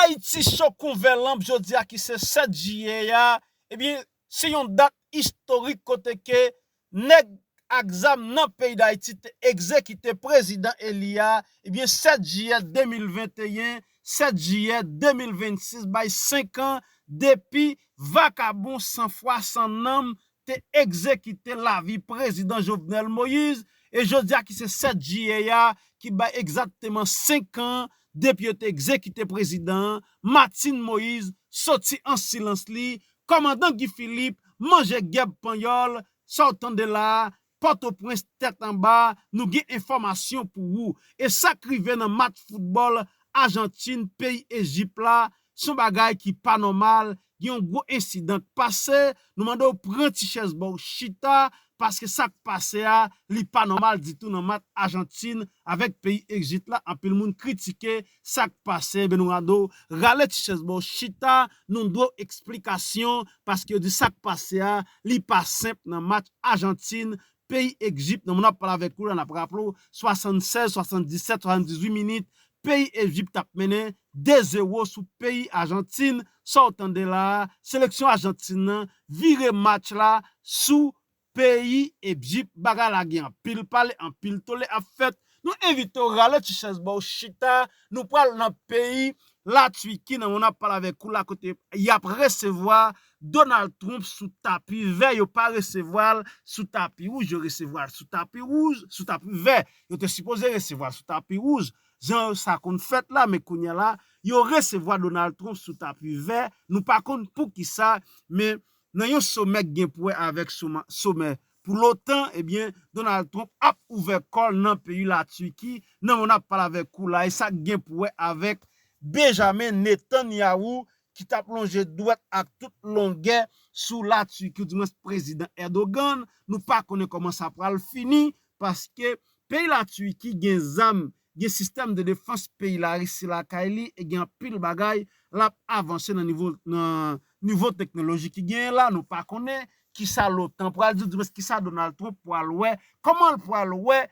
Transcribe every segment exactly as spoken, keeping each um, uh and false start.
Ayiti Cho kon vè lanp jodi a ki se sèt jiyè a, ebyen, se yon dat istorik kote ke nèg ak zam nan peyi Dayiti te egzekite prezidan eli a, ebyen, sèt jiyè de mil venteyen, sèt jiyè de mil vennsis, bay senk an depi vakabon san fwa san nanm te egzekite lavi prezidan Jovenel Moïse, e jodi a ki se sèt jiyè a, ki bay egzakteman senk an depi yo te egzekite prezidan an, Martine Moïse soti an silans li, kòmandan Guy Philippe manje gèb panyòl, sa w tande la a, Pòtoprens tèt anba, nou gen enfòmasyon pou ou. E sa k rive nan match foutbòl Ajantin, peyi Ejip la, se yon bagay ki pa nòmal, gen yon gwo ensidan k pase, nou mande w pran ti chèz ba w chita, paske sa k pase a, li pa nòmal ditou nan match Ajantin avèk peyi Ejip la, anpil moun kritike sa k pase, ebyen nou mande w rale ti chèz ba w chita, nou dwe w eksplikasyon, paske yo di sa k pase a, li pa senp nan match Ajantin, peyi Ejip, nan moman n ap pale avèk ou la, n ap raple w, swasannsèz, swasanndisèt, swasanndizuit minit, peyi Ejip t ap mennen de zewo sou peyi Ajantin, sa w tande la a, seleksyon Ajantin nan vire match la sou peyi Ejip, bagay la gen anpil pale, anpil tole ap fèt. Nou envite w rale ti chèz ba w chita, nou pral nan peyi Latwiki, nan moman n ap pale avèk ou la, kote y ap resevwa Donald Trump sou tapi vè, yo pa resevwa l sou tapi wouj, yo resevwa l sou tapi wouj, sou tapi vè. Yo te sipoze resevwa l sou tapi wouj, jan sa konn fèt la, men kounye a la, yo resevwa Donald Trump sou tapi vè, nou pa konn poukisa, men nan yon somè k gen pou wè avèk soma-, somè pou l'OTAN, ebyen, Donald Trump ap ouvè kò l nan peyi Latwiki, nan moman n ap pale avèk ou la, e sa k gen pou wè avèk Benjamin Netanyahu, ki t ap lonje dwèt ak tout longè sou Latwiki, ou dimwens prezidan Erdogan, nou pa konnen kòman sa pral fini, paske peyi Latwiki gen zam, gen sistèm de defans peyi Larisi lakay li, e gen anpil bagay l ap avanse nan nivo, nan nivo teknoloji ki genyen la, nou pa konnen kisa l'OTAN pral di, ou dimwens kisa Donald Trump pral wè, kòman l pral wè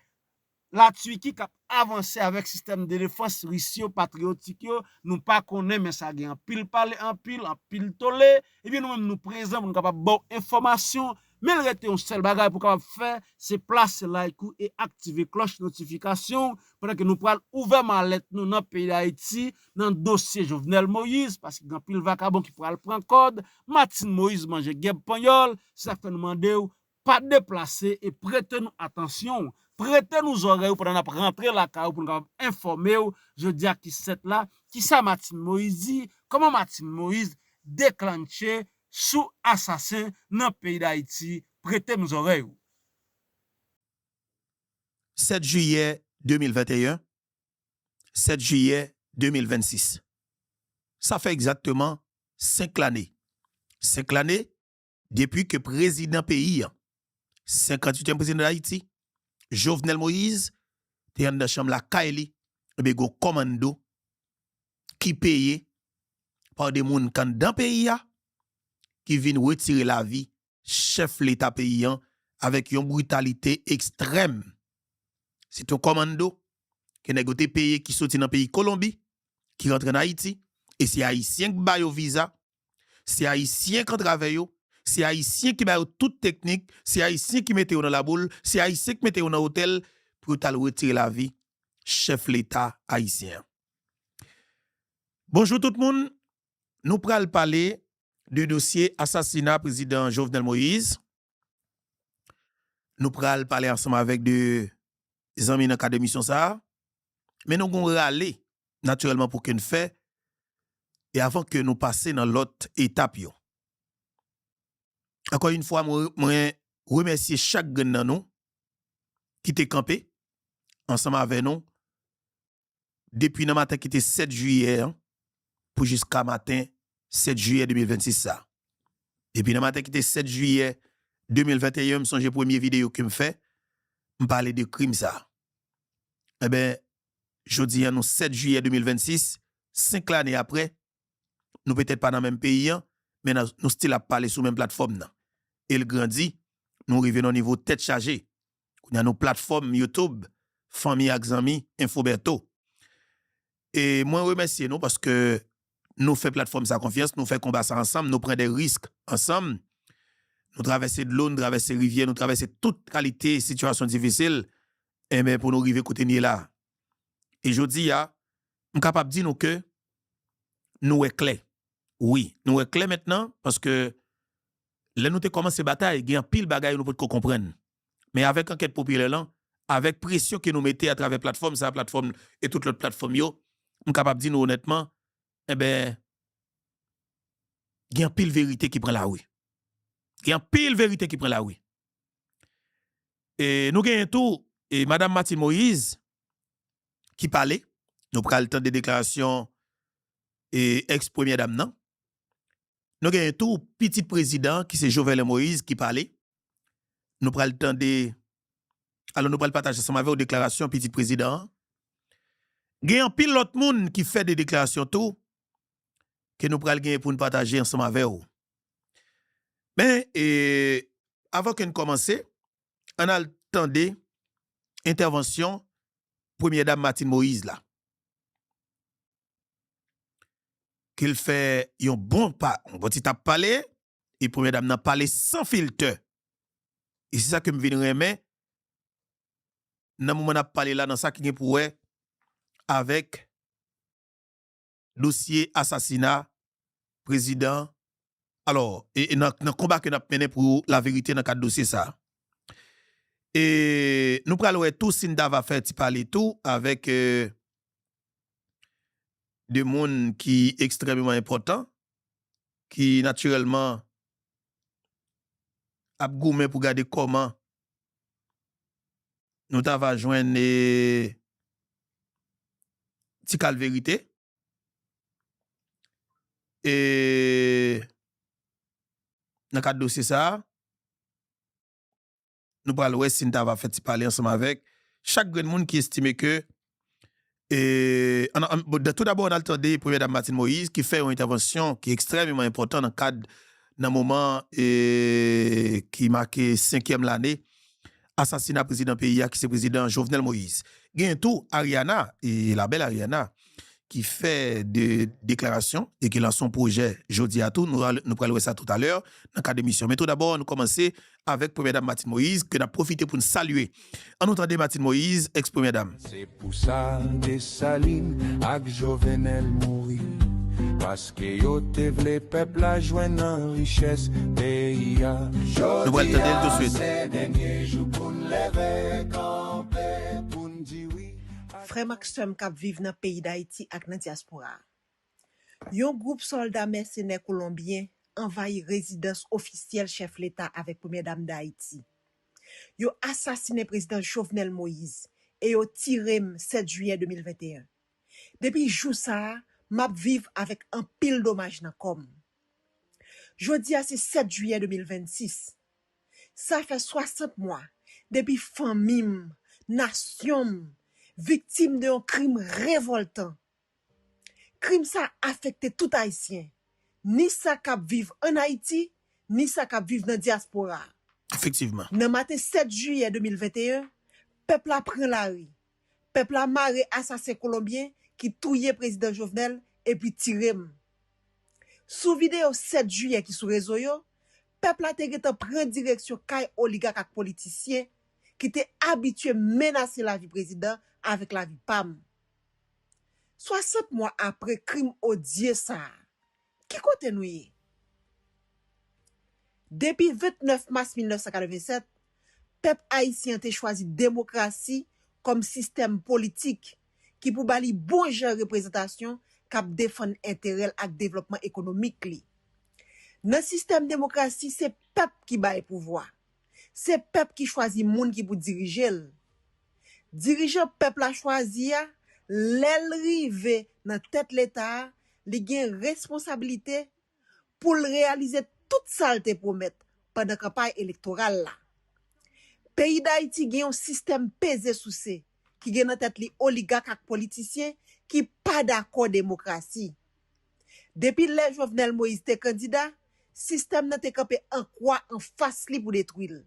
Latwiki k ap avanse avèk sistèm de defans ris yo, patriyotik yo, nou pa konnen, men sa gen anpil pale, anpil, anpil tole. Ebyen, nou menm nou prezan pou nou kapab ba w enfòmasyon, men l rete yon sèl bagay pou w kapab fè, se plase like ou e aktive klòch notifikasyon w, pandan ke nou pral ouvè malèt nou nan peyi Dayiti, nan dosye Jovenel Moïse, paske gen anpil vakabon ki pral pran kòd, Martine Moïse manje gèb panyòl, se sa k fè nou mande w, pa deplase e prete nou atansyon w, prete nou zòrèy ou pandan n ap rantre lakay ou pou nou kapab enfòme w jodi a ki sèt la, kisa Martine Moïse di, kòman Martine Moïse deklannche sou asasen nan peyi Dayiti, prete nou zòrèy ou. Sèt jiyè de mil venteyen, sèt jiyè de mil vennsis. Sa fè egzakteman senk lane. Senk lane depi ke prezidan peyi a, senkantuityèm prezidan Dayiti, Jovenel Moïse, te anndan chanm lakay li, ebyen, gon kòmanndo ki peye pa de moun k anndan peyi a, ki vin retire lavi chèf leta peyi an avèk yon britalite ekstrèm. Se te yon kòmanndo ke nèg yo te peye ki soti nan peyi Kolonbi, ki rantre an Ayiti, e se Ayisyen k ba yo viza, se Ayisyen k antre avè yo, se Ayisyen ki ba yo tout teknik, se Ayisyen ki mete yo nan laboul, se Ayisyen ki mete yo nan otèl pou yo t al retire lavi chèf leta ayisyen an. Bonjou tout moun, nou pral pale de dosye asasina prezidan Jovenel Moïse. Nou pral pale ansanm avèk de zanmi nan kad emisyon sa a. Men nou gon rale, natirèlman, pou ke n fè, e avan ke nou pase nan lòt etap yo. Ankò yon fwa, mwen, mwen remèsye chak grenn nan nou ki te kanpe ansanm avè nou depi nan maten ki te sèt jiyè an pou jiska maten sèt jiyè de mil vennsis sa. Depi nan maten ki te sèt jiyè de mil venteyen, m sonje premye videyo ke m fè, m pale de krim sa. Enben, jodi a, nou sèt jiyè de mil vennsis, senk lane apre, nou petèt pa nan menm peyi an, men nan, nou still ap pale sou menm platfòm nan. E l grandi, nou rive nan nivo tèt chaje. Kounye a nou platfòm YouTube, fanmi ak zanmi, Enfo Bertho. E mwen remèsye nou paske nou fè platfòm sa konfyans, nou fè konba sa ansanm, nou pran de risk ansanm, nou travèse dlo, nou travèse rivyè, nou travèse tout kalite sitiyasyon difisil, enben, pou nou rive kote n ye la. E jodi a, m kapab di nou ke nou wè klè. Wi, nou wè klè mentnan, paske lè nou te kòmanse batay, gen anpil bagay nou potko konprann. Men avèk ankèt popilè lan, avèk presyon ke nou mete atravè platfòm sa, platfòm e tout lòt platfòm yo, m kapab di nou onètman, enben, gen anpil verite ki pran lari. Gen anpil verite ki pran lari. E nou genyen tou, e, Madanm Martine Moïse ki pale. Nou pral tande deklarasyon, e, ex premyè dam nan. Nou genyen tou pitit prezidan ki se Jovenel Moïse ki pale. Nou pral tande, alò, nou pral pataje ansanm avè w deklarasyon pitit prezidan an. Gen anpil lòt moun ki fè de deklarasyon tou ke nou pral genyen pou n pataje ansanm avè w. Men, e, avan ke n kòmanse, ann al tande entèvansyon premyè dam Martine Moïse la. Ke l fè yon bon pa, yon bon ti tap pale, e premyè dam nan pale san filtè. E se sa ke m vin renmen nan moman n ap pale la, nan sa ki gen pou wè avèk dosye asasina prezidan, alò, e, e nan, nan konba ke n ap mennen pou laverite nan kad dosye sa a. E nou pral wè tou si n ta va fè ti pale tou avèk, e, de moun ki ekstrèmeman enpòtan, ki natirèlman ap goumen pou gade kòman nou ta va jwenn, e, ti kal verite. E nan kad dosye sa a, nou pral wè si n ta va fè ti pale ansanm avèk chak grenn moun ki estime ke, e, an, an, bon, tou dabò, ann al tande premyè dam Martine Moïse ki fè yon entèvansyon ki ekstrèmeman enpòtan nan kad, nan moman, e, ki make senkyèm lane asasina prezidan peyi a, ki se prezidan Jovenel Moïse. Gen tou Ariana, e, la belle Ariana, ki fè de deklarasyon e ki lanse yon pwojè jodi a tou. Nou, nou pral wè sa toutalè nan kad emisyon. Men tou dabò, nou kòmanse avèk premyè dam Martine Moïse, ke n ap pwofite pou n salye. Ann nou tande Martine Moïse, ex premyè dam. Se pou sa Desalin ak Jovenel mouri, paske yo te vle pèp la jwenn nan richès peyi a. Nou pral tande l tousuit. Jodi a se dènye jou pou n leve kanpe, pou n di wi. Frè m ak sè m k ap viv nan peyi Dayiti ak nan dyaspora a. Yon gwoup sòlda mèsenè kolonbyen anvayi rezidans ofisyèl chèf leta avèk premyè dam Dayiti. Yo asasinen prezidan Jovenel Moïse e yo tire m sèt jiyè de mil venteyen. Depi jou sa a, m ap viv avèk anpil domaj nan kò m. Jodi a se sèt jiyè de mil vennsis. Sa fè swasant mwa depi fanmi m, nasyon m, viktim de yon krim revòltan. Krim sa afekte tout Ayisyen, ni sa k ap viv ann Ayiti, ni sa k ap viv nan dyaspora a. Efektivman. Nan maten sèt jiyè de mil venteyen, pèp la pran lari. Pèp la mare asasen kolonbyen ki touye prezidan Jovenel epi tire m. Sou videyo sèt jiyè ki sou rezo yo, pèp la te gentan pran direksyon kay oligak ak politisyen ki te abitye menase lavi prezidan avèk lavi pa m. Swasant mwa apre krim odye sa a, ki kote nou ye? Depi vennèf mas mil nèf san katrevennsèt, pèp ayisyen an te chwazi demokrasi kòm sistèm politik ki pou ba li bon jan reprezantasyon k ap defann enterè l ak devlòpman ekonomik li. Nan sistèm demokrasi, se pèp ki bay pouvwa. Se pèp ki chwazi moun ki pou dirije l. Dirijan pèp la chwazi a, lè l rive nan tèt leta a, li gen responsablite pou l reyalize tout sa l te pwomèt pandan kanpay elektoral la. Peyi Dayiti gen yon sistèm peze souse ki gen nan tèt li oligak ak politisyen ki pa dakò demokrasi. Depi lè Jovenel Moïse te kandida, sistèm nan te kanpe an kwa anfas li pou detwi l.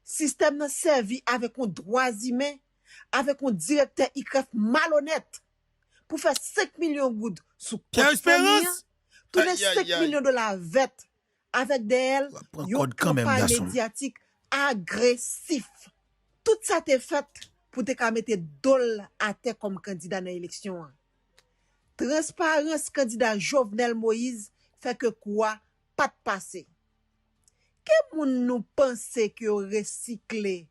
Sistèm nan sèvi avèk yon dwazimen, avèk yon direktè ikrèf malonèt, pou fè senk milyon goud sou kont fanmi an, tounen senk milyon dola vèt avèk dèyè l yon kanpay medyatik agresif. Tout sa te fèt pou te ka mete do l atè kòm kandida nan eleksyon an. Transparans kandida Jovenel Moïse fè ke kou a pa t pase. Ki moun nou panse ke yo resikle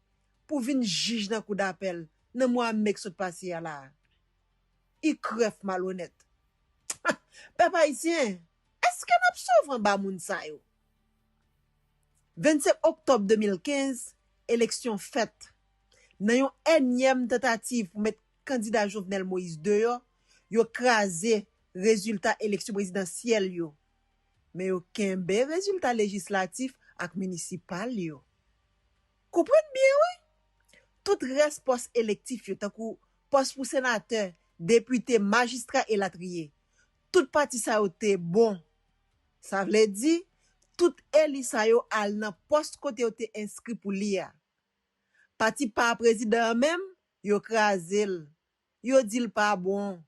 pou vin jij nan kou dapèl nan mwa me k sot pase a la a? Ikrèf malonèt. Pèp ayisyen, èske n ap sove anba moun sa yo? Vennsenk oktòb de mil kenz, eleksyon fèt. Nan yon ènyèm tantativ pou met kandida Jovenel Moïse deyò, yo kraze rezilta eleksyon prezidansyèl yo. Men yo kenbe rezilta lejislatif ak minisipal yo. Konprann byen, wi. Tout rès pòs elektif yo, tankou pòs pou senatè, depite, majistra elatriye, tout pati sa yo te bon. Sa vle di, tout eli sa yo al nan pòs kote yo te enskri pou li a. Pati pa prezidan an menm, yo kraze l. Yo di l pa bon.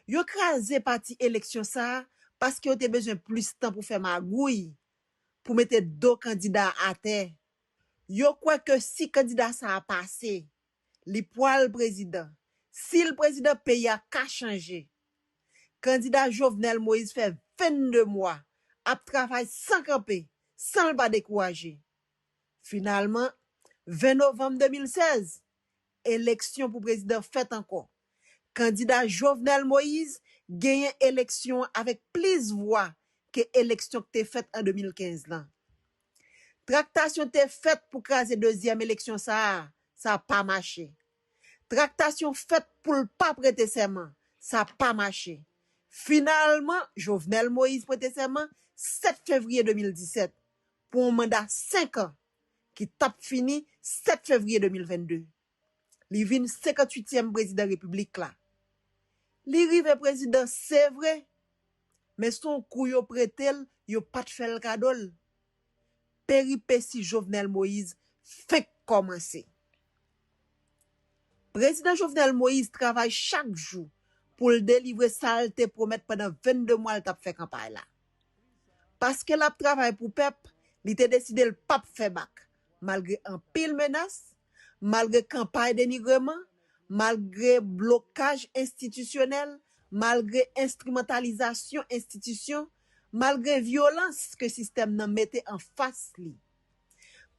Yo kraze pati eleksyon sa a paske yo te bezwen plis tan pou fè magouy, pou mete do kandida a atè. Yo kwè ke si kandida sa a pase, li pwal prezidan. Si l prezidan, peyi a ka chanje. Kandida Jovenel Moïse fè vennde mwa ap travay san kanpe, san l pa dekouraje. Finalman, ven novanm de mil sèz, eleksyon pou prezidan fèt ankò. Kandida Jovenel Moïse genyen eleksyon an avèk plis vwa ke eleksyon k te fèt an de mil kenz lan. Traktasyon te fèt pou kraze dezyèm eleksyon sa a, sa pa mache. Traktasyon fèt pou l pa prete sèman, sa pa mache. Finalman, Jovenel Moïse prete sèman sèt fevriye de mil disèt pou yon manda senk an ki t ap fini sèt fevriye de mil vennde. Li vin senkantuityèm prezidan repiblik la. Li rive prezidan, se vre, men se yon kou yo prete l, yo pa t fè l kado l. Peripesi Jovenel Moïse fenk kòmanse. Prezidan Jovenel Moïse travay chak jou pou l delivre sa l te pwomèt pandan vennde mwa l t ap fè kanpay la. Paske l ap travay pou pèp, li te deside l p ap fè bak, malgre anpil menas, malgre kanpay denigreman, malgre blokaj enstitisyonèl, malgre enstrimantalizasyon enstitisyon, malgre vyolans ke sistèm nan mete anfas li.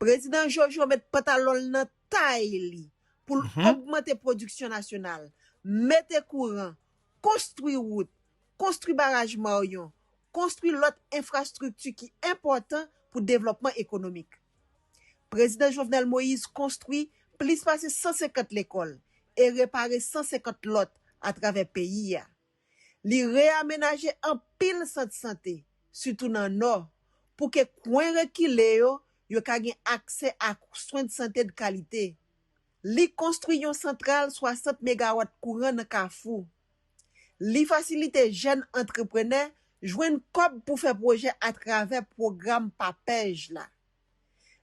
Prezidan Jojo met pantalon l nan tay li pou l ogmante pwodiksyon nasyonal, mete kouran, konstwi wout, konstwi baraj Maryon, konstwi lòt enfrastrikti ki enpòtan pou devlòpman ekonomik. Prezidan Jovenel Moïse konstwi plis pase san senkant lekòl e repare san senkant lòt atravè peyi a. Li reyamenaje anpil sant sante, sitou nan Nò, pou ke kwen rekile yo, yo ka gen aksè a swen de sante de kalite. Li konstwi yon santral swasant megawat kouran nan Kafou. Li fasilite jèn antreprenè jwenn kòb pou fè pwojè atravè pwogram PAPEJ la.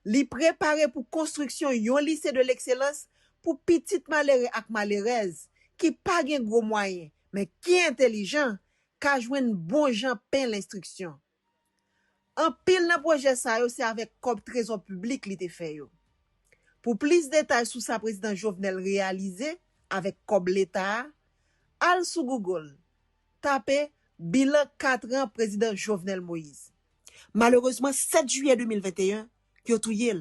Li prepare pou konstriksyon yon lise de lekselans pou pitit malere ak malerèz ki pa gen gwo mwayen, men ki entelijan, ka jwenn bon jan pen lenstriksyon. Anpil nan pwojè sa yo se avèk kòb trezò piblik li te fè yo. Pou plis detay sou sa prezidan Jovenel reyalize avèk kòb leta a, al sou Google, tape bilan kat an prezidan Jovenel Moïse. Malerezman, sèt jiyè de mil venteyen, yo touye l,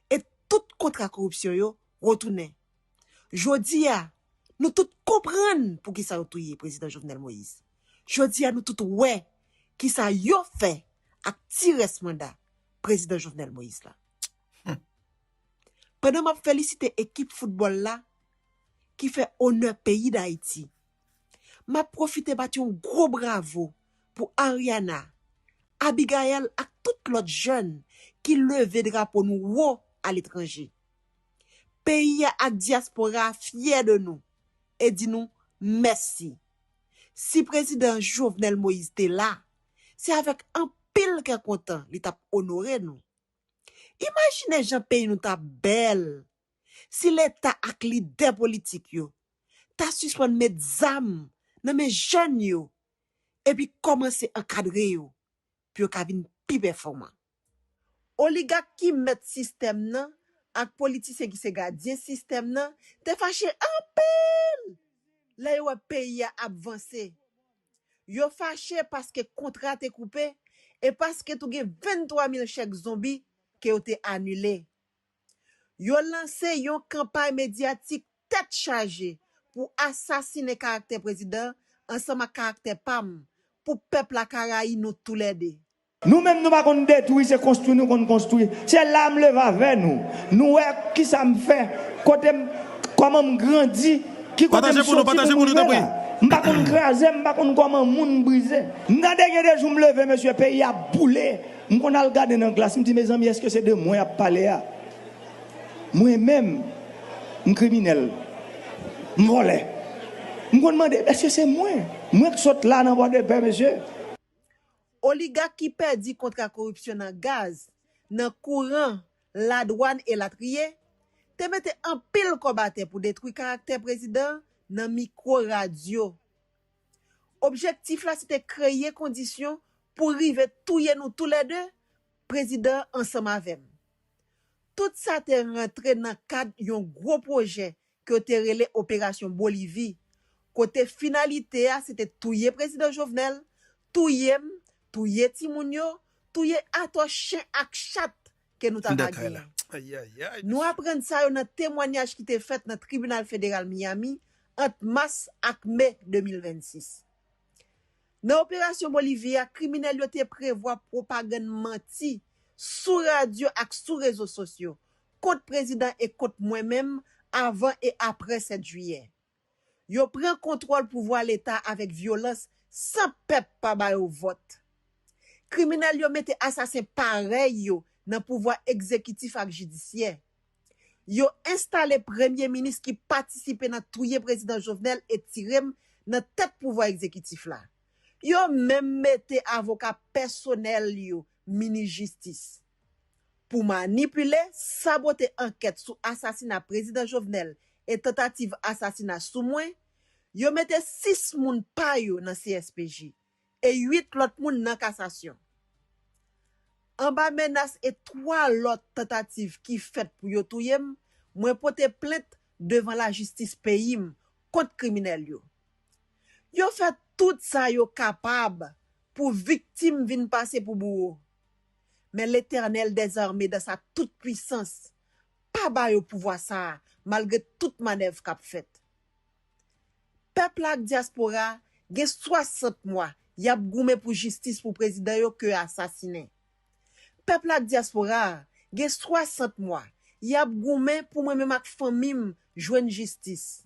e tout kontra koripsyon yo retounen. Jodi a, nou tout konprann poukisa yo touye prezidan Jovenel Moïse. Jodi a, nou tout wè kisa yo fè ak ti rès manda prezidan Jovenel Moïse la. Pandan m ap felisite ekip foutbòl la ki fè onè peyi Dayiti, m ap pwofite bat yon gwo bravo pou Ariana, Abigaël ak tout lòt jèn ki leve drapo nou wo aletranje. Peyi a ak dyaspora a fyè de nou e di nou mèsi. Si prezidan Jovenel Moïse te la, se avèk anpil kè kontan li t ap onore nou. Imajine jan peyi nou t ap bèl si leta ak lidè politik yo pa sispann met zam nan men jèn yo epi kòmanse ankadre yo pou yo ka vin pi pèfòman. Oligak ki mèt sistèm nan ak politisyen ki se gadyen sistèm nan te fache anpil lè yo wè peyi a ap vanse. Yo fache paske kontra te koupe e paske tou gen venntwa mil chèk zonbi ke yo te anile. Yo lanse yon kanpay medyatik tèt chaje pou asasinen karaktè prezidan ansanm ak karaktè pa m, pou pèp la ka rayi nou toulède. Nou menm nou pa konn detwi, se konstwi nou konn konstwi. Se la m leve avè nou. Nou wè kisa m fè, kote m, kòman m grandi, ki kote m soti pou m rive la. M pa konn kraze, m pa konn kòman moun brize. M tande gen de jou m leve, mesye, peyi a boule. M konn al gade nan glas, m di, mezanmi, èske se de mwen y ap pale a? Mwen menm, m kriminèl, m vòlè. M konn mande, èske se mwen? Mwen k sot la nan Pòdepè, mesye. Oligak ki pèdi kontra koripsyon nan gaz, nan kouran, ladwàn elatriye, te mete anpil kòb atè pou detwi karaktè prezidan nan mikwo radyo. Objektif la se te kreye kondisyon pou rive touye nou toulède, prezidan ansanm avè m. Tout sa te rantre nan kad yon gwo pwojè ke yo te rele Operasyon Bolivi, kote finalite a se te touye prezidan Jovenel, touye m, touye timoun yo, touye atò chen ak chat ke nou ta va genyen. Nou aprann sa yo nan temwanyaj ki te fèt nan Tribinal Federal Miami ant mas ak me de mil vennsis. Nan Operasyon Bolivi a, kriminèl yo te prevwa pwopagann manti sou radyo ak sou rezo sosyo kont prezidan e kont mwen menm avan e apre sèt jiyè. Yo pran kontwòl pouvwa leta avèk vyolans san pèp pa ba yo vòt. Kriminèl yo mete asasen parèy yo nan pouvwa egzekitif ak jidisyè. Yo enstale premye minis ki patisipe nan touye prezidan Jovenel e tire m nan tèt pouvwa egzekitif la. Yo menm mete avoka pèsonèl yo minis jistis. Pou manipile, sabote ankèt sou asasina prezidan Jovenel e tantativ asasina sou mwen, yo mete sis moun pa yo nan C S P J e uit lòt moun nan kasasyon. Anba menas e twa lòt tantativ ki fèt pou yo touye m, mwen pote plent devan lajistis peyi m kont kriminèl yo. Yo fè tout sa yo kapab pou viktim vin pase pou bouwo. Men Letènèl dèzame dan sa tout pwisans pa ba yo pouvwa sa a, malgre tout manèv k ap fèt. Pèp la ak dyaspora a gen swasant mwa y ap goumen pou jistis pou prezidan yo ke yo asasinen. Pèp la ak dyaspora a gen swasant mwa y ap goumen pou mwen menm ak fanmi m jwenn jistis.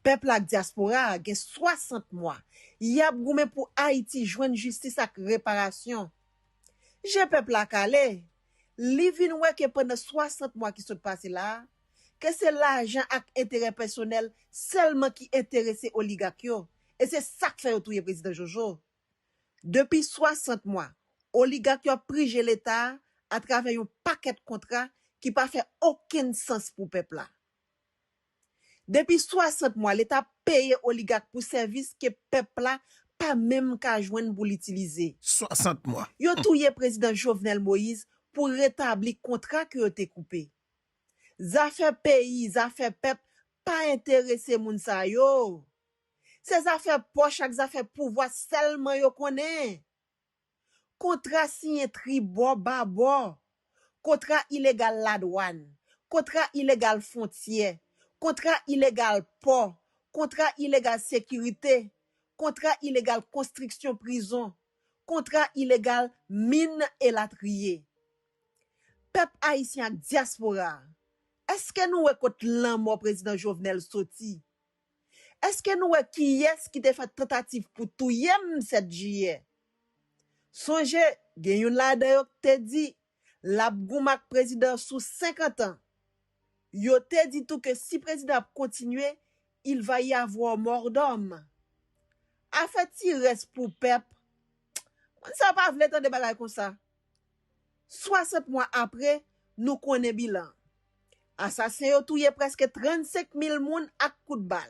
Pèp la ak dyaspora a gen swasant mwa y ap goumen pou Ayiti jwenn jistis ak reparasyon. Je pèp la kale, li vin wè ke pandan swasant mwa ki sot pase la a, ke se lajan ak enterè pèsonèl sèlman ki enterese oligak yo, e se sa k fè yo touye prezidan Jojo. Depi swasant mwa, oligak yo ap prije leta a atravè yon pakèt kontra ki pa fè okenn sans pou pèp la. Depi swasant mwa, leta ap peye oligak pou sèvis ke pèp la pa menm ka jwenn pou l itilize. Swasant mwa. Yo touye prezidan Jovenel Moïse pou retabli kontra ke yo te koupe. Zafè peyi, zafè pèp pa enterese moun sa yo. Se zafè pòch ak zafè pouvwa sèlman yo konnen. Kontra siyen tribò babò, kontra ilegal ladwàn, kontra ilegal fwontyè, kontra ilegal pò, kontra ilegal sekirite, kontra ilegal konstriksyon prizon, kontra ilegal min elatriye. Pèp ayisyen ak dyaspora a, èske nou wè kot lanmò prezidan Jovenel soti? Èske nou wè kiyès ki te fè tantativ pou touye m sèt jiyè? Sonje, gen youn ladan yo k te di l ap goumen ak prezidan sou senkant an. Yo te di tou ke si prezidan ap kontinye, il va y avoir mort d'homme. Afè ti rès pou pèp, moun sa yo pa vle tande bagay konsa. Swasant mwa apre, nou konnen bilan. Asasen yo touye prèske trannsenk mil moun ak kout bal.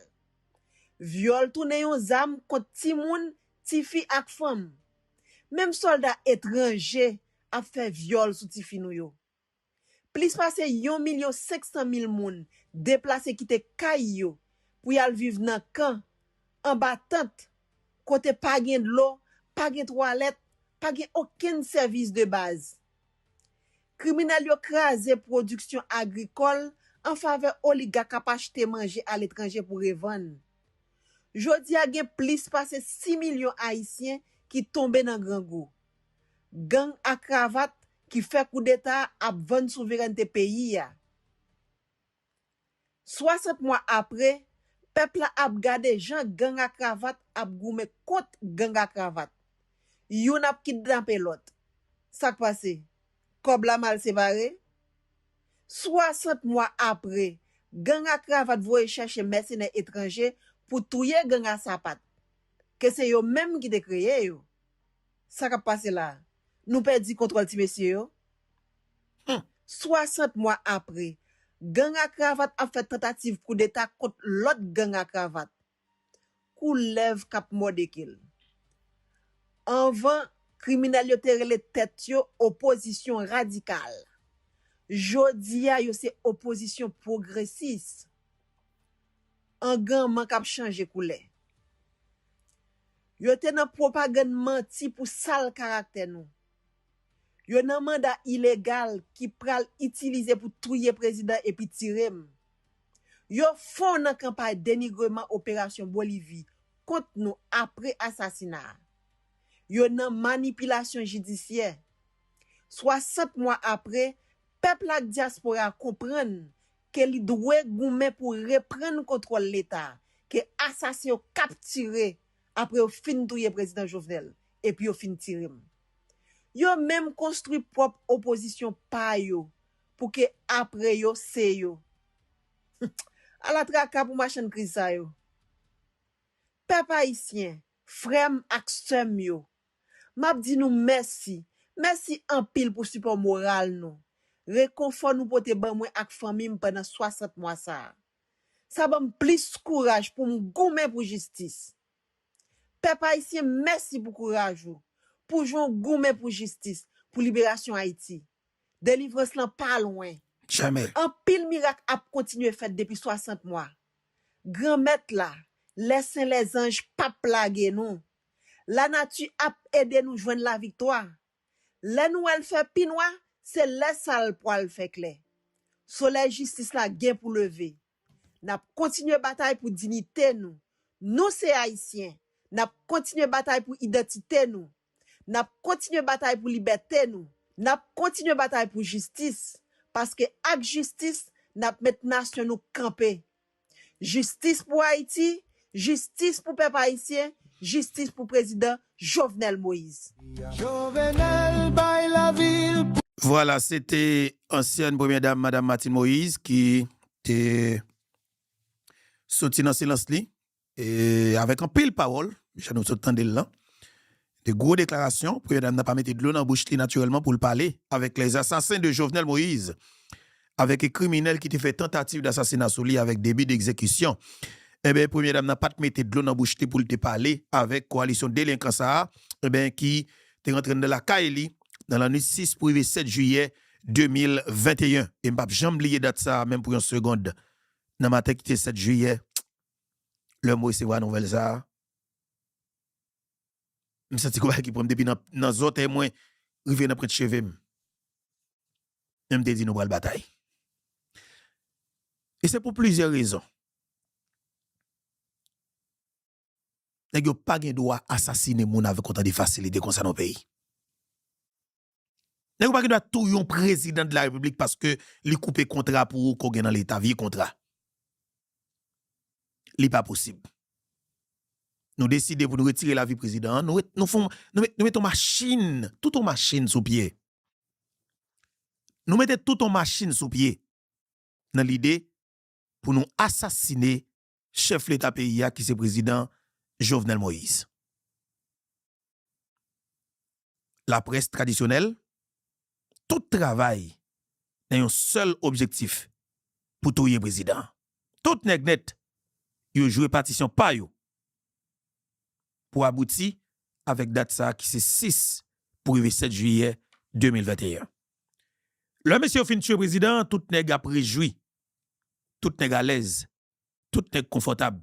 Vyòl tounen yon zam kont timoun, tifi ak fanm. Menm sòlda etranje ap fè vyòl sou tifi nou yo. Plis pase yon milyon senk san mil moun deplase kite kay yo pou y al viv nan kan, anba tant, kote pa gen dlo, pa gen twalèt, pa gen okenn sèvis de baz. Kriminèl yo kraze pwodiksyon agrikòl an favè oligak k ap achte manje aletranje pou revann. Jodi a, gen plis pase sis milyon Ayisyen ki tonbe nan grangou. Gang a kravat ki fè koudeta ap vann souverènte peyi a. Swasant mwa apre, pèp la ap gade jan gang a kravat ap goumen kont gang a kravat. Youn ap kidnape lòt. Sa k pase? Kòb la mal separe? Swasant mwa apre, gang a kravat voye chèche mèsenè etranje pou touye gang a sapat, ke se yo menm ki te kreye yo. Sa k ap pase la a? Nou pèdi kontwòl ti mesye yo? Swasant mwa apre, gang a kravat ap fè tantativ koudeta kont lòt gang a kravat. Koulèv k ap mòde ke l. Anvan, kriminèl yo te rele tèt yo opozisyon radikal. Jodi a, yo se opozisyon pwogresis. Angranman k ap chanje koulè. Yo te nan pwopagann manti pou sal karaktè nou. Yo nan manda ilegal ki pral itilize pou touye prezidan epi tire m. Yo fon nan kanpay denigreman operasyon Bolivi kont nou apre asasina a. Yo nan manipilasyon jidisyè. Swasant mwa apre, pèp la ak dyaspora a konprann ke li dwe goumen pou reprann kontwòl Leta a, ke asasen yo kaptire apre yo fin touye prezidan Jovenel, epi yo fin tire m. Yo menm konstwi pwòp opozisyon pa yo, pou ke apre yo se yo. Ala traka pou machann kriz sa yo. Pèp ayisyen, frè m ak sè m yo, m ap di nou mèsi. Mèsi anpil pou sipò moral nou, rekonfò nou pote ban mwen ak fanmi m pandan swasant mwa sa a. Sa ban m plis kouraj pou m goumen pou jistis. Pèp ayisyen, mèsi pou kouraj ou, pou jan w goumen pou jistis, pou liberasyon Ayiti. Delivrans lan pa lwen. Jamè. Anpil mirak ap kontinye fèt depi swasant mwa. Granmèt la, lèsen lèzanj p ap lage nou. Lanati ap ede nou jwenn laviktwa. Lè nou wè l fè pi nwa, se lè sa l pwal fè klè. Solèy jistis la gen pou leve. N ap kontinye batay pou diyite nou. Nou se Ayisyen. N ap kontinye batay pou idantite nou. N ap kontinye batay pou libète nou. N ap kontinye batay pou jistis. Paske ak jistis, n ap met nasyon nou kanpe. Jistis pou Ayiti, jistis pou pèp ayisyen, jistis pou prezidan Jovenel Moïse. Jovenel bay lavi l pou... Vwala, se te ansyèn premyè dam, Madam Martine Moïse, ki te soti nan silans li, e avèk anpil pawòl, jan nou sot tande l lan. De gwo deklarasyon, premyè dam nan pa mete dlo nan bouch li natirèlman pou l pale avec les assassins de Jovenel Moïse, avec kriminèl ki te fè tantativ dasasina sou li avec début d'exécution. Enben, premyè dam nan pa t mete dlo nan bouch li pou l te pale avèk kowalisyon delenkan sa a, enben, ki te rantre anndan lakay li nan lannwit sis pou rive sèt jiyè de mil venteyen. E m p ap janm bliye dat sa a, menm pou yon segonn. Nan maten ki te sèt jiyè, lè m resevwa nouvèl sa a, m santi gon bagay ki pran m depi nan, nan zòtèy mwen rive nan pwent cheve m. Men m te di nou pral batay. E se pou plizyè rezon. Nèg yo pa gen dwa asasinen moun avèk otan de fasilite konsa nan yon peyi. Nèg yo pa gen dwa touye yon prezidan de la repiblik paske li koupe kontra pou ou ke w gen nan leta, vye kontra. Li pa posib. Nou deside pou nou retire lavi prezidan an, nou ret-, nou fon, nou met, nou met yon machin, tout yon machin sou pye. Nou mete tout yon machin sou pye nan lide pou nou asasine chèf leta peyi a ki se prezidan Jovenel Moïse. Laprès tradisyonèl, tout travay nan yon sèl objektif, pou touye prezidan an. Tout nèg nèt yo jwe patisyon pa yo pou abouti avèk dat sa a ki se sis pou rive sèt jiyè de mil venteyen. Lè mesye yo fin tiye prezidan an, tout nèg ap rejwi, tout nèg alèz, tout nèg konfòtab,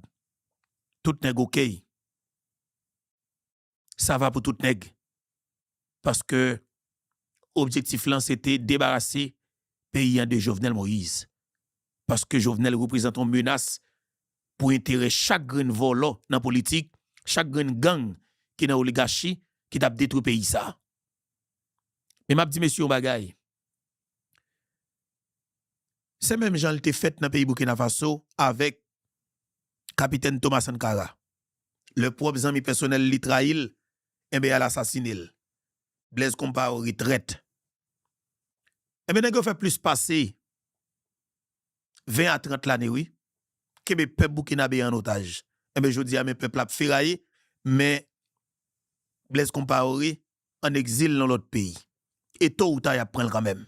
tout nèg okey. Sa va pou tout nèg. Paske objektif lan se te debarase peyi an de Jovenel Moïse. Paske Jovenel reprezante yon menas pou enterè chak grenn vòlò nan politik, chak grenn gang ki nan oligachi ki t ap detwi peyi sa a. Men m ap di mesye yon bagay. Se menm jan l te fèt nan peyi Burkina Faso avèk kapitèn Thomas Sankara. Lè pwòp zanmi pèsonèl li trayi l, enben y al asasine l. Blaise Compaoré trèt. Enben nèg yo fè plis pase ven a trant lane wi. Kenbe pèp Burkinabé an otaj. Enben jodi a men pèp la ap feraye, men Blaise Compaoré an egzil nan lòt peyi. E to ou ta y ap pran l kanmenm.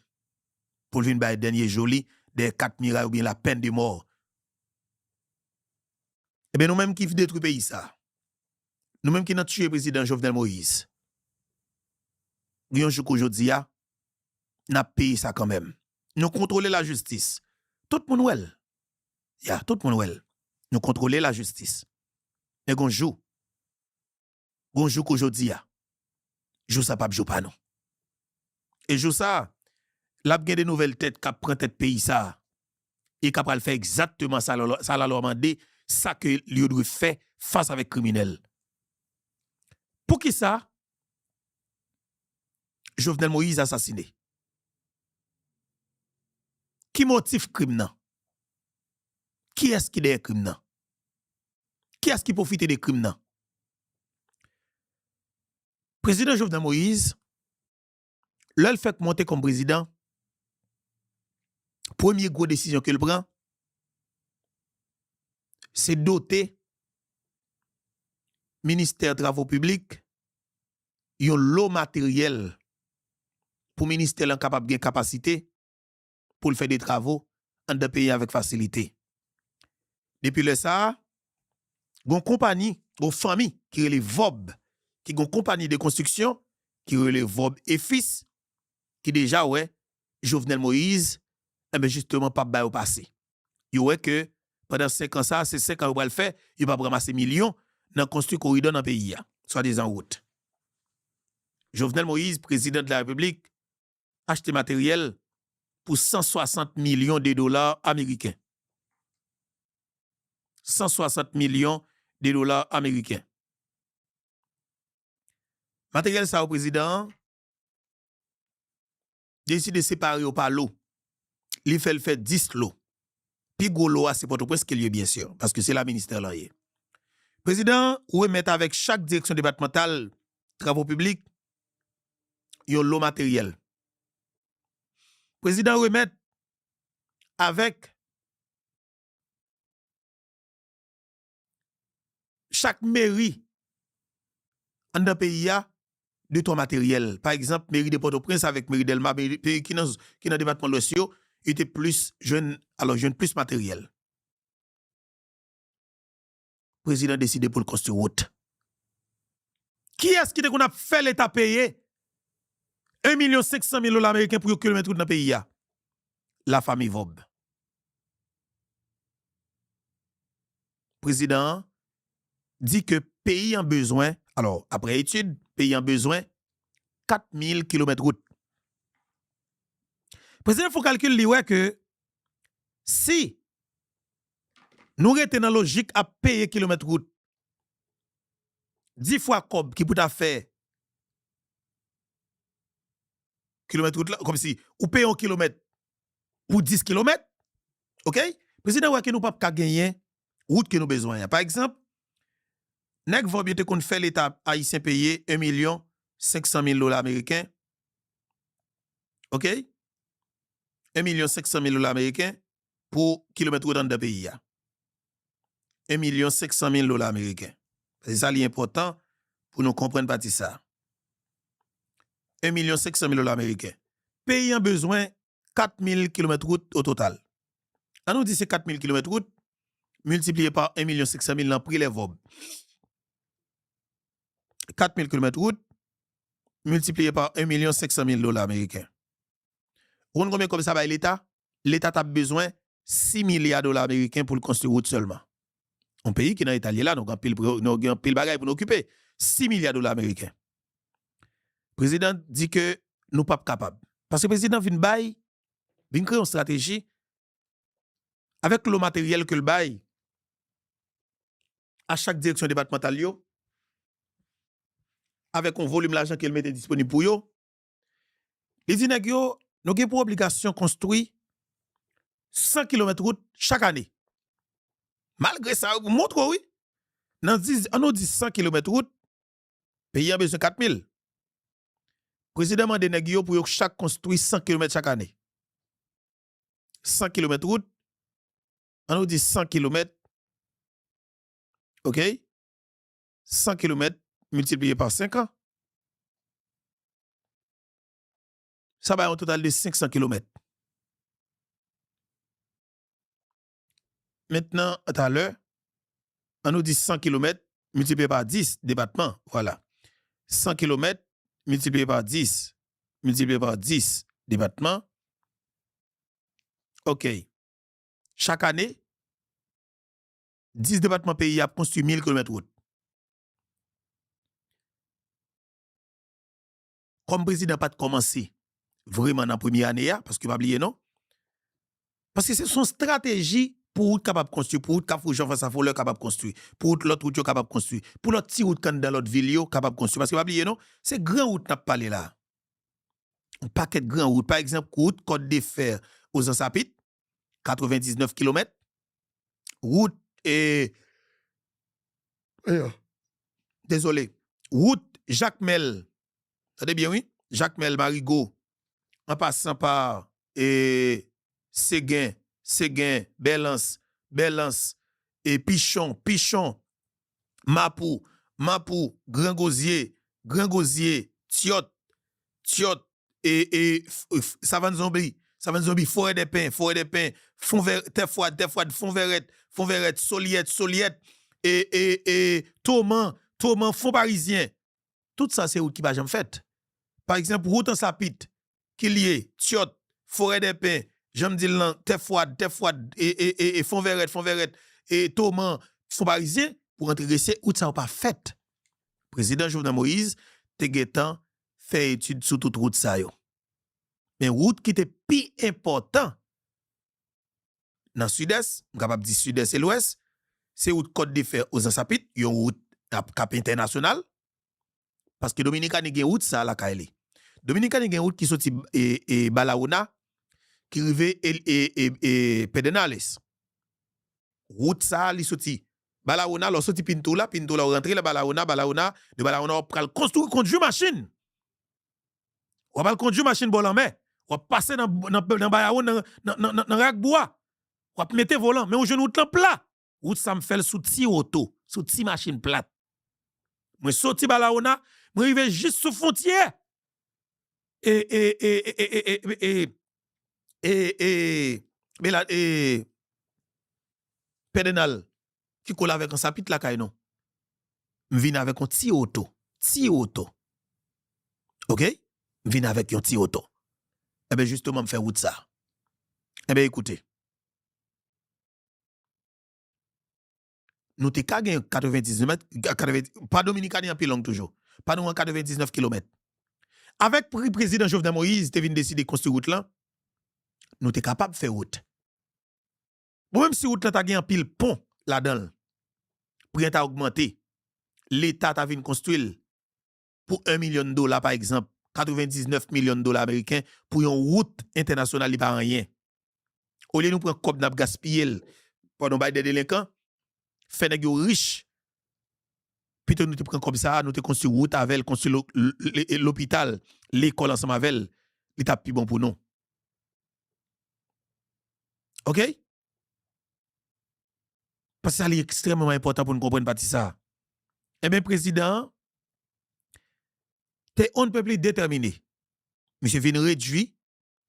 Pou l vin bay dènye jo li dèyè kat miray oubyen la peine de mort. Ebyen nou menm ki detwi peyi sa, nou menm ki nan tiye prezidan Jovenel Moïse, gen yon jou kou jodi a, n ap peye sa kanmenm. Nou kontwole lajistis. Tout moun wè l. Ya, tout moun wè l. Nou kontwole lajistis. Men gon jou, gon jou kou jodi a, jou sa p ap jou pa nou. E jou sa, l ap gen de nouvèl tèt k ap pran tèt peyi sa, e k ap pral fè egzakteman sa lalwa, sa lalwa mande, sa ke yo dwe fè fas avèk kriminèl. Poukisa Jovenel Moïse asasine? Ki motif krim nan? Kiyès ki dèyè krim nan? Kiyès ki pwofite de krim nan? Prezidan Jovenel Moïse, lè l fèk monte kòm prezidan, premye gwo desizyon ke l pran, se dote ministè travo piblik yon lo materyèl pou ministè lan kapab gen kapasite pou l fè de travo anndan peyi a avèk fasilite. Depi lè sa a, gon konpanyi, gon fanmi ki rele Vòb, ki gon konpanyi de konstriksyon ki rele Vòb e Fis, ki deja wè Jovenel Moïse, enben jisteman p ap ba yo pase. Yo wè ke pandan senk an sa, se senk an yo pral fè, yo p ap ranmase milyon nan konstwi koridò nan peyi a, swadizan wout. Jovenel Moïse, prezidan de la Repiblik, achte materyèl pou san swasant milyon de dola ameriken. San swasant milyon de dola ameriken. Materyèl sa yo, prezidan an deside separe yo pa lo. Li fè l fè dis lo. Pi gwo lo a se Pòtoprens ke l ye, byen si, paske se la ministè lan ye. Prezidan an remèt avèk chak direksyon depatmantal travo piblik yon lo materyèl. Prezidan remèt avèk chak meri anndan peyi a de twa materyèl. Pa egzanp, meri de Pòtoprens avèk meri Dèlma, meri, meri ki nan, ki nan depatman Lwès yo, yo te plis jwenn, alò, jwenn plis materyèl. Prezidan deside pou l konstwi wout. Kiyès ki te konn ap fè Leta peye en milyon senk san mil dola ameriken pou yon kilomèt wout nan peyi a? Lafanmi Vòb. Prezidan an di ke peyi an bezwen, alò, aprè etid, peyi an bezwen kat mil kilomèt wout. Prezidan fè yon kalkil, li wè ke si nou rete nan lojik ap peye kilomèt wout, dis fwa kòb ki pou ta fè kilomèt wout la, kòmsi ou peye yon kilomèt pou dis kilomèt, oke? Prezidan wè ke nou p ap ka genyen wout ke nou bezwen an. Pa egzanp, nèg Vòb yo te konn fè Leta ayisyen peye en milyon senk san mil dola ameriken, oke? En milyon senk san mil dola ameriken pou kilomèt wout anndan peyi a. En milyon senk san mil dola ameriken. Se sa li enpòtan pou nou konprann pati sa. En milyon senk san mil dola ameriken. Peyi an bezwen kat mil kilomèt wout o total. An nou di se kat mil kilomèt wout, miltipliye pa en milyon senk san mil nan pri lèvòb. Kat mil kilomèt wout, miltipliye pa en milyon senk san mil dola ameriken. Ou konn konbyen kòb sa bay Leta? Leta t ap bezwen sis milya dola ameriken pou l konstwi wout sèlman. Yon peyi ki nan eta l ye la, nou gen anpil pre-, nou gen anpil bagay pou nou okipe. Sis milya dola ameriken. Prezidan di ke nou p ap kapab. Paske prezidan vin bay, vin kreye yon estrateji avèk lo materyèl ke l bay a chak direksyon depatmantal yo, avèk yon volim lajan ke l mete disponib pou yo, li di nèg yo, nou gen pou obligasyon konstwi san kilomèt wout chak ane. Malgre sa, yo pou montre w, wi. Nan dis, an nou di san kilomèt wout, peyi an bezwen kat mil. Prezidan mande nèg yo pou yo chak konstwi san kilomèt chak ane. San kilomèt wout, an nou di san kilomèt, oke? San kilomèt miltipliye pa senk an, sa bay yon total de senk san kilomèt. Mentnan, talè, an nou di san kilomèt miltipliye pa dis, depatman, vwala. San kilomèt miltipliye pa dis, miltipliye pa dis, depatman. Oke. Chak ane, dis depatman peyi a ap konstwi mil kilomèt wout. Kòm prezidan pa t kòmanse vreman nan premye ane a, paske pa bliye non, paske se, se yon estrateji pou wout kapab konstwi, pou wout Kafou Jan Frans Afolè kapab konstwi, pou wout lòt wout yo kapab konstwi, pou lòt ti wout k anndan lòt vil yo kapab konstwi. Paske pa bliye non, se gran wout n ap pale la. Yon pakèt gran wout. Pa egzanp, wout Kòt de Fè Ozan Sapit, katrevendiznèf kilomèt. Wout, e, e, dezole. Wout Jakmèl. Tande byen, wi. Jakmèl, Marigo, an pasan pa, e, Segen, Segen, Bèlans, Bèlans, e, Pichon, Pichon, Mapou, Mapou, Gran Gozye, Gran Gozye, Tyòt, Tyòt, e, e, f-, f-, Savann Zonbi, Savann Zonbi, Forèdèpen, Forèdèpen, Fon Vè-, Tè Fwad, Tè Fwad, Fon Vèrèt, Fon Vèrèt, Solyèt, Solyèt, e, e, e, Toman, Toman, Fon Parizyen. Tout sa se wout ki pa janm fèt. Pa egzanp, wout Ansapit, Kilye, Tyòt, Forèdèpen, jan m di l lan, Tè Fwad, Tè Fwad, e, e, e, e, Fon Vèrèt, Fon Vèrèt, e, Toman, Fon Parizyen, pou rantre Gresye, wout sa yo pa fèt. Prezidan Jovenel Moïse te gentan fè etid sou tout wout sa yo. Men wout ki te pi enpòtan nan Sidès, m kapab di Sidès e Lwès, se wout Kòt de Fè Ozan Sapit, yon wout k ap, k ap entènasyonal, paske Dominikani gen wout sa lakay li. Dominikani gen wout ki soti, e, e, Barahona, ki rive, e, e, e, e, Pedernales. Wout sa, li soti Barahona, lè w soti Pinto la, Pinto la, w rantre la Barahona, Barahona, de Barahona, w ap pral konstwi kondui machin. W ap al kondui machin bò lanmè. W ap pase nan, nan, nan Bayawon, nan, nan, nan, nan, nan rak bwa. W ap mete volan, men w jwenn wout lan pla. Wout sa m fè l sou ti oto, sou ti machin plat. Mwen soti Barahona, mwen rive jis sou fwontyè. E, e, e, e, e, e, e, e, e, e, Bela-, e, Pedernales, ki kole avèk Ansapit lakay nou. M vin avèk yon ti oto. Ti oto. Oke? M vin avèk yon ti oto. Enben, jisteman, m fè wout sa. Enben, ekoute. Nou te ka gen katrevendiznèf, katreven, pa Dominikani an pi long toujou. Pa nou an katrevendiznèf kilomèt. Avèk pri prezidan Jovenel Moïse te vin deside konstwi wout lan, nou te kapab fè wout. Bon, menm si wout lan ta gen anpil pon ladan l, pri an ta ogmante, Leta ta vin konstwi l pou en milyon dola, pa egzanp, katrevendiznèf milyon dola ameriken pou yon wout entènasyonal, li pa anyen. Olye nou pran kòb n ap gaspiye l pandan nou bay de delenkan, fè nèg yo rich, pito nou te pran kòb sa a, nou te konstwi wout avè l, konstwi lo-, l-, l-, lopital, lekòl ansanm avè l, li t ap pi bon pou nou. Oke? Paske sa li ekstrèmman enpòtan pou n konprann pati sa a. Enben, prezidan an te on ne peut plus déterminé. Misye vin redui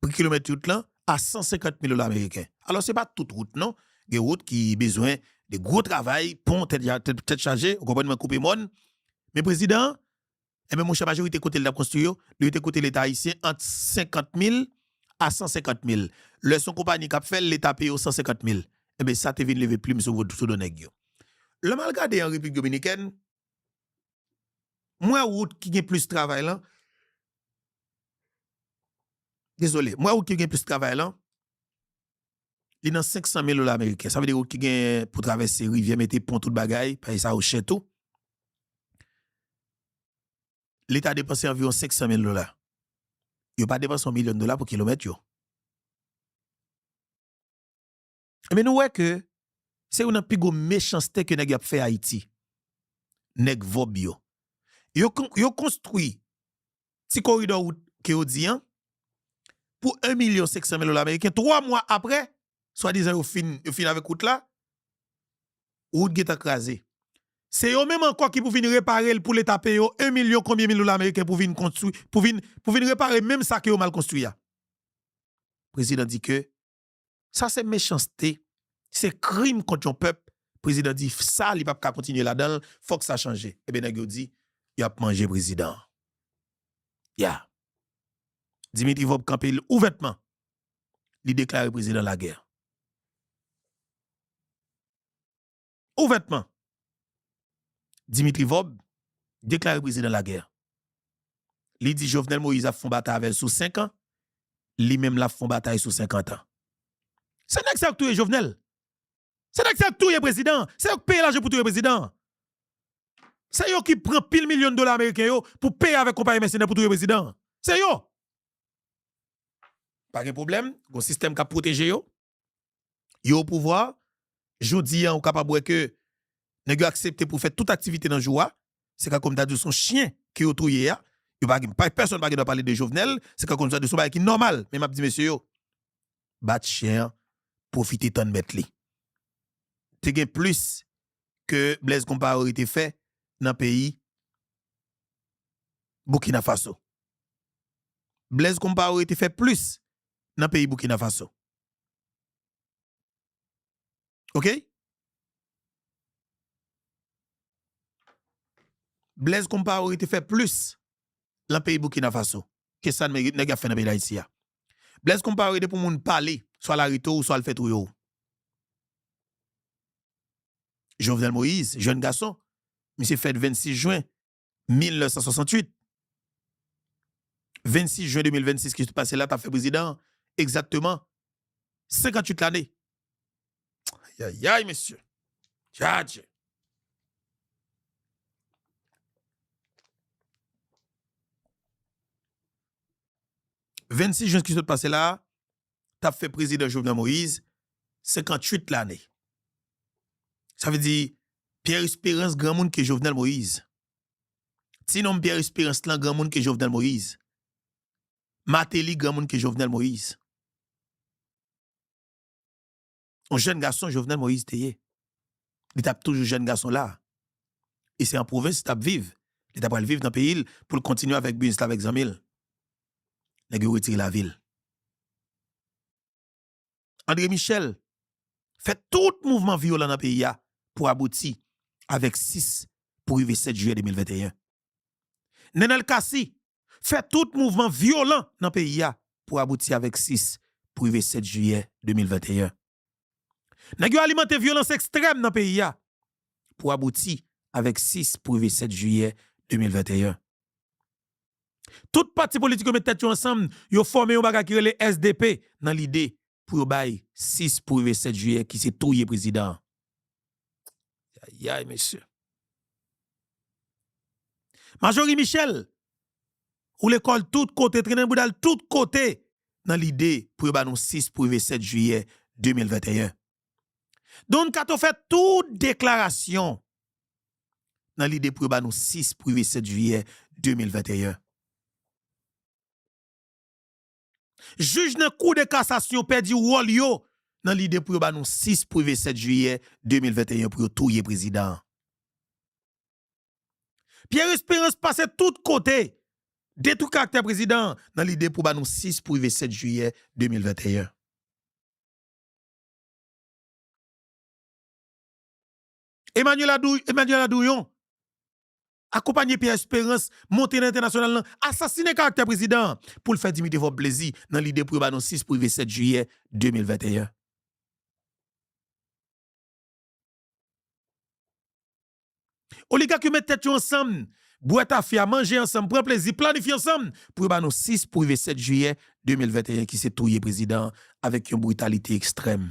pri kilomèt wout lan a san senkant mil dola ameriken. Alò, se pa tout wout non. Gen wout ki bezwen de gwo travay, pon, tèt, tèt, tèt chaje, ou konprann, mwen koupe mòn. Men prezidan an, enben, monchè, majorite kote l t ap konstwi yo, li te koute Leta ayisyen ant senkant mil a san senkant mil. Lè se yon konpayi k ap fè l, Leta peye yo san senkant mil. Enben, sa te vin leve plim sou, sou do nèg yo. Lè m al gade an Repiblik Dominikèn, m wè wout ki gen plis travay lan. Dezole, m wè wout ki gen plis travay lan. Li nan senk san mil dola ameriken. Sa vle di wout ki gen pou travèse rivyè, mete pon, tout bagay, paske sa yo chè tou. Leta depanse anviwon senk san mil dola. Yo pa depanse yon milyon dola pou kilomèt yo. Ebyen, nou wè ke se youn nan pi gwo mechanste ke nèg yo ap fè Ayiti. Nèg vòb yo. Yo kon-, yo konstwi ti koridò wout ke yo di an pou en milyon senk san mil dola ameriken. Twa mwa apre, swadizan yo fin, yo fin avèk wout la, wout gentan kraze. Se yo menm ankò ki pou vin repare l pou Leta peye yo en milyon konbyen mil dola ameriken pou vin konstwi, pou vin, pou vin repare menm sa ke yo mal konstwi a. Prezidan di ke sa se mechanste, se krim kont yon pèp. Prezidan di sa, li p ap ka kontinye ladan l, fòk sa chanje. Ebyen, nèg yo di, y ap manje prezidan an. Ya. Dimitri Vorbe kanpe l ouvètman. Li deklare prezidan lagè. Ouvètman, Dimitri Vorbe deklare prezidan lagè. Li di Jovenel Moïse ap fè yon batay avè l sou senk an, li menm l ap fè yon batay sou senkant an. Se nèg sa yo k touye Jovenel. Se nèg sa yo k touye prezidan. Se yo k peye lajan pou touye prezidan. Se yo ki pran pil milyon dola ameriken yo pou peye avèk konpayi mèsenè pou touye prezidan. Se yo. Pa gen pwoblèm, gon sistèm k ap pwoteje yo. Yo o pouvwa, jodi a, ou kapab wè ke nèg yo aksepte pou fè tout aktivite nan jou a. Se kankou m ta di w se yon chen ke yo touye a. Yo pa gen, pa, pèsonn pa gen dwa pale de Jovenel. Se kankou m ta di w se yon bagay ki nòmal. Men m ap di mesye yo, bat chen an, pwofite tann mèt li. Te gen plis ke Blaise Compaoré te fè nan peyi Burkina Faso. Blaise Compaoré te fè plis nan peyi Burkina Faso. Oke? Blaise Compaoré te fè plis nan peyi Burkina Faso ke sa nèg, nèg ap fè nan peyi Dayiti a. Blaise Compaoré depi yon moun pale, swa l arete w, swa l fè touye w. Jovenel Moïse, jèn gason, misye fèt vennsis jen mil nèf san swasantuit. Vennsis jen de mil vennsis ki sot pase la, t ap fè prezidan egzakteman senkanntuit lane. Ayayay, mesye. Tchadje. Vennsis jen ki sot pase la, t ap fè prezidan Jovenel Moïse senkanntuit lane. Sa vle di, Pierre Espérance granmoun ke Jovenel Moïse. Ti nonm Pierre Espérance lan granmoun ke Jovenel Moïse. Martelly granmoun ke Jovenel Moïse. Yon jèn gason Jovenel Moïse te ye. Li t ap toujou jèn gason la. E se an pwovens li t ap viv. Li t ap pral viv nan peyi l pou l kontinye avèk biznis l avèk zanmi l. Nèg yo retire lavi l. André Michel fè tout mouvman vyolan nan peyi a pou abouti avèk sis pou rive sèt jiyè de mil venteyen. Nenel Cassy fè tout mouvman vyolan nan peyi a pou abouti avèk sis pou rive sèt jiyè de mil venteyen. Nèg yo alimante vyolans ekstrèm nan peyi a pou abouti avèk sis pou rive sèt jiyè de mil venteyen. Tout pati politik yo met tèt yo ansanm, yo fòme yon bagay ki rele S D P nan lide pou yo bay sis pou rive sèt jiyè ki se touye prezidan an. Ayayay, mesye. Majorie Michel woule kò l tout kote, trennen bouda l tout kote nan lide pou yo ba nou sis pou rive sèt jiyè de mil venteyen. Don Kato fè tout deklarasyon nan lide pou yo ba nou sis pou rive sèt jiyè de mil venteyen. Jij nan Kou de Kasasyon pèdi wòl yo nan lide pou yo ba nou sis pou rive sèt jiyè de mil venteyen pou yo touye prezidan an. Pierre Espérance pase tout kote, detwi karaktè prezidan an nan lide pou ba nou sis pou rive sèt jiyè de mil venteyen. Emmanuel Adou- Emmanuel Adouyon akonpanye Pierre Espérance monte nan entènasyonal lan, asasinen karaktè prezidan an pou l fè Dimitri Vorbe plezi nan lide pou yo ba nou sis pou rive sèt jiyè de mil venteyen. Oligak yo met tèt yo ansanm, bwè tafya, manje ansanm, pran plezi, planifye ansanm pou yo ba nou sis pou rive sèt jiyè de mil venteyen ki se touye prezidan an avèk yon britalite ekstrèm.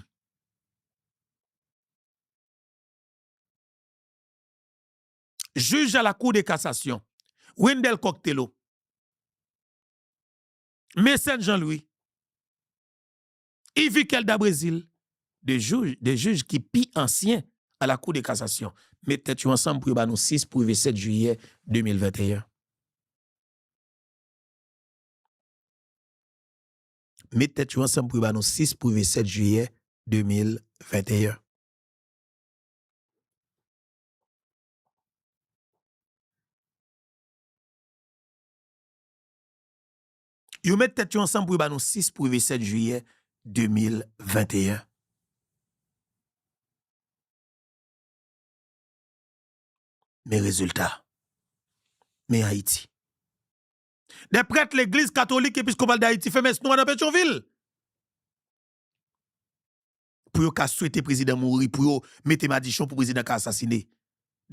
Jij a la Cour de cassation, Wendelle Coq Thelo, Mécène Jean Louis, Yvick Elda Brésil, de jij, de jij ki pi ansyen a la Cour de cassation, met tèt yo ansanm pou yo ba nou sis pou rive sèt jiyè de mil venteyen. Met tèt yo ansanm pou yo ba nou sis pou rive sèt jiyè de mil venteyen. Yo met tèt yo ansanm pou yo ba nou sis pou rive sèt jiyè de mil venteyen. Men rezilta. Men Ayiti. Des prêtres legliz katolik episkopal Dayiti fè mès nwa nan Petyonvil. Pou yo ka swete prezidan mouri, pou yo mete madichon pou prezidan ka asasine.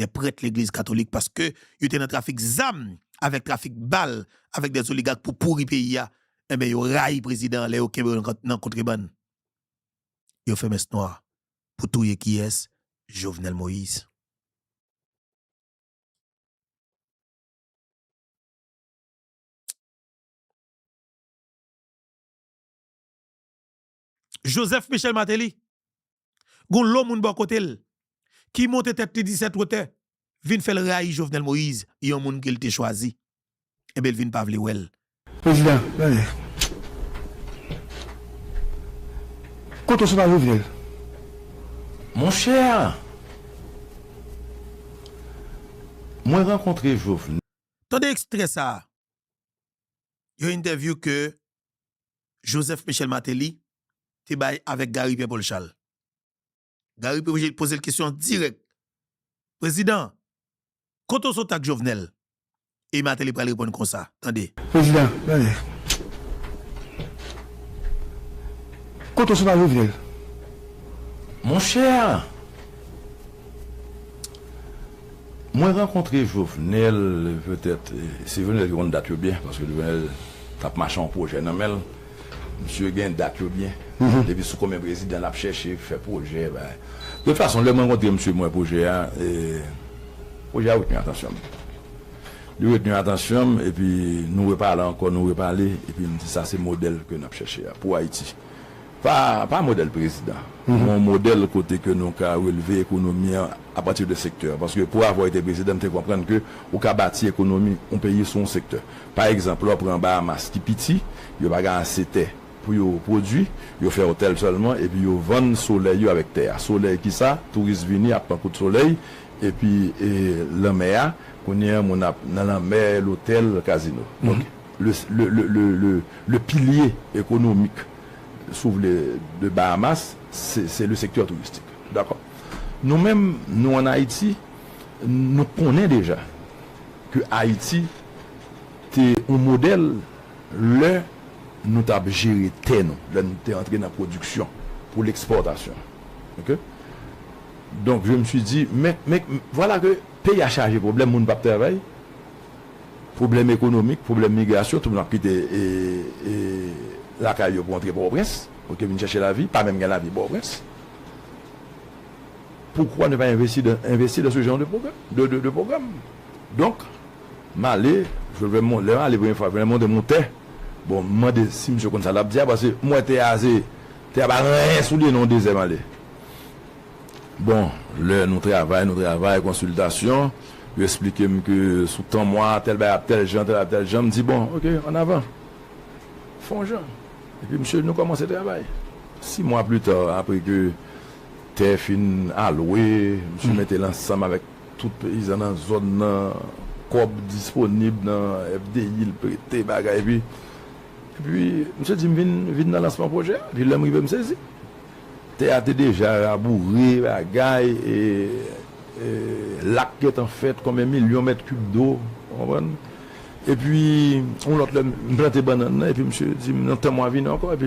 Des prêtres legliz katolik, paske yo te nan trafik zam, avèk trafik bal, avèk des oligak pou pouri peyi a. Enben, yo rayi prezidan an lè yo kenbe yo nan kont- nan kontrebann. Yo fè mès nwa pou touye kiyès? Jovenel Moïse. Joseph Michel Martelly, gon lo moun bò kote l, ki monte tèt li disèt wotè, vin fè l rayi Jovenel Moïse, yon moun ke l te chwazi. Enben, l vin pa vle wè l. Prezidan, tande. Kote w sot a Jovenel? Monchè, mwen rankontre Jovenel. Tande ekstrè sa a. Yon entèvyou ke Joseph Michel Martelly te bay avèk Gary Pierre Paul Charles. Gary poze, poze l kesyon dirèk. Prezidan, kote w sot ak Jovenel? E Martelly pral reponn konsa. Tande. Prezidan, tande. Kote w sot ak Jovenel? Monchè, mwen rankontre Jovenel, petèt, eh, se Jovenel ki konn dat yo byen, paske Jovenel t ap mache yon pwojè nan men l. Misye gen dat yo byen. Depi sou konbyen prezidan l ap chèche fè pwojè, bagay. De tout fason, lè m rankontre misye, m wè pwojè a, eh, pwojè a retni atansyon m. Li retni atansyon m, epi nou repale ankò, nou repale, epi m di sa se modèl ke n ap chèche a pou Ayiti. Pa, pa modèl prezidan. Yon modèl kote ke nou ka releve ekonomi an apati de sektè. Paske pou avwa w te prezidan, m te konprann ke ou ka bati ekonomi yon peyi sou yon sektè. Pa egzanp, lè w pran Bahamas ki piti, yo pa gen ase tè pou yo pwodui, yo fè otèl sèlman, epi yo vann solèy yo avèk tè a. Solèy ki sa? Touris vini ap pran kout solèy, epi, e, lanmè a, kounye a moun ap nan lanmè, lotèl, kazino. Donk, le, le, le, le, le, le pilier économique, si w vle, de Bahamas, se, se le secteur touristique. Dakò? Nou menm, nou ann Ayiti, nou konnen deja ke Ayiti te yon modèl lè nou t ap jere tè nou, lè nou te antre nan pwodiksyon pou lekspòtasyon. Oke? Donk, je me suis dit, men, men, vwala ke peyi a chaje pwoblèm, moun p ap travay, pwoblèm ekonomik, pwoblèm migrasyon, tout moun ap kite, e, e, lakay yo pou antre Pòtoprens, oke, vin chèche lavi, pa menm gen lavi Pòtoprens. Pourquoi ne pas investir dans, investir dans ce genre de programme, de, de, de programme? Donk, m ale, Jovenel Mo-, lè m ale premye fwa, Jovenel montre m yon tè. Bon, m mande si misye konn sa l ap di a, paske m wè tè a se, tè a pa gen anyen sou li, non, dezè m ale. Bon, lè nou travay, nou travay, konsiltasyon, yo eksplike m ke sou tan mwa, tèl bagay ap tèl jan, tèl ap tèl jan, m di, bon, oke, ann avan. Fè yon jan. Epi, misye, nou kòmanse travay. Sis mwa pli ta, apre ke tè fin alwe, misye mete l ansanm avèk tout peyizan nan zòn nan, kòb disponib nan F D I, l prete bagay, epi, epi, misye di m vin, vin nan lansman pwojè a. Epi, lè m rive, m sezi. Tè a te deja raboure, bagay, e, e, lak gentan fèt, konbyen milyon mèt kib dlo, w konprann? Epi, yon lòt lè, m plante bannann nan, epi misye di m, nan tan mwa vini ankò, epi